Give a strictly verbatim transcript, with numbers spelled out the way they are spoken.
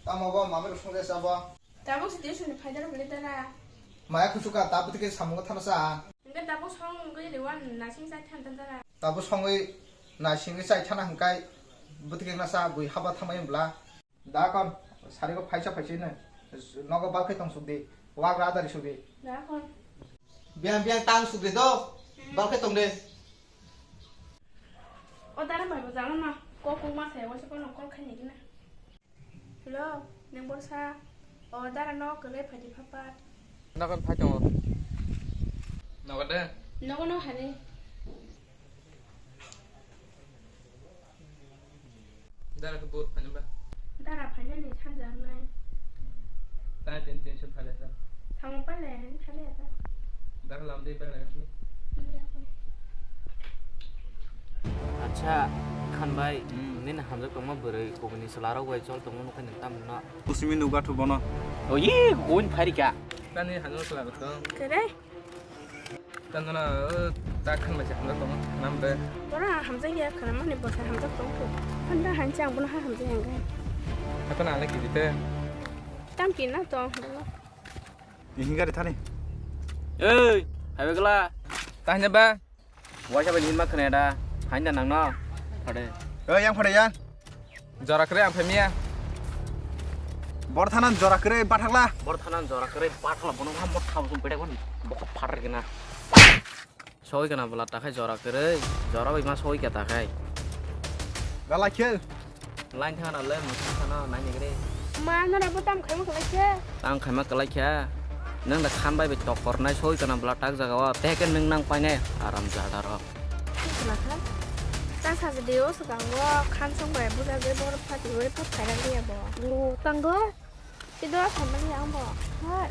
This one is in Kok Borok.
Tamo bo mami rok songde sabo. Tabuk se tuition ni phaidar bole dara. Maya kuchuka tabuk tike samungo thana sa. Hingke tabuk song wngwi liwan nasing chai than than dara. Tabuk songwi nasing chai thana hingkai bwtike nasa bui haba thamai bla. Da kon, sari ko phaisa phaisi ne. Nogo balkhai tong sukdi. Wagra adari sukdi. Da kon. Biang biang tang sukdi do. Hmm. Balkhai tong de. O dara bai bo jalo na. Ko ko ma se wa se ko no call khai ni na. Hello, neng borsa. O dara no kwlai phaidi phapat. Nogo phai tongo. Nogo de? Nogo no hari. Dara ke bor phai ba? Dara phai ni sanja nai. Tai ten ten se phai ta. Thamo pale hen khale ta. Dara lam de ba. Acha, Khan bai, hmm, nini hamjak tongma bwrwi kubuni chwlarok bai chol tongma nukha nini tamo no. Kusimi nukha thu bono. Oye, gon pharika. Tani hamjak chwlarok tong. Kere? Tano na, o, ta Khan bai se hamjak tongma, nam de. Bora hamjak ya, khana mani bora hamjak tong thu. Handa hanchi ang bono ha hamjak yang gai. Apa na ale kiri te? Tam kiri na tong. Ni hinga de thani. Ei, hai begla. Tanya ba. Waisa bai hinma khna da. Hain da nang no. Phade. Ei, yang phade yang. Jora kre ang phemiya. Bor thanan jora kre bathakla. Bor thanan jora kre bathakla bono ha mot tham sum pede kon. Bok phar gena. Soi kana bwla takhai jora kwrwi, jora bai ma soi ka takhai. Gala khel. Line thana le musi thana nai nigre. Ma, nora bo tam khaima kwlai khe. Tam khaima kwlai khe. Nang da Khan bai bai tok kornai soi kana bwla tak jaga o. Te ke nang nang painai aram jada ro. Khna kha. Ta sa je deo swkang o Khan song bai buja je bor phati oi phot khairang ya bo. Lu tango. Kido samani ang bo. Hai.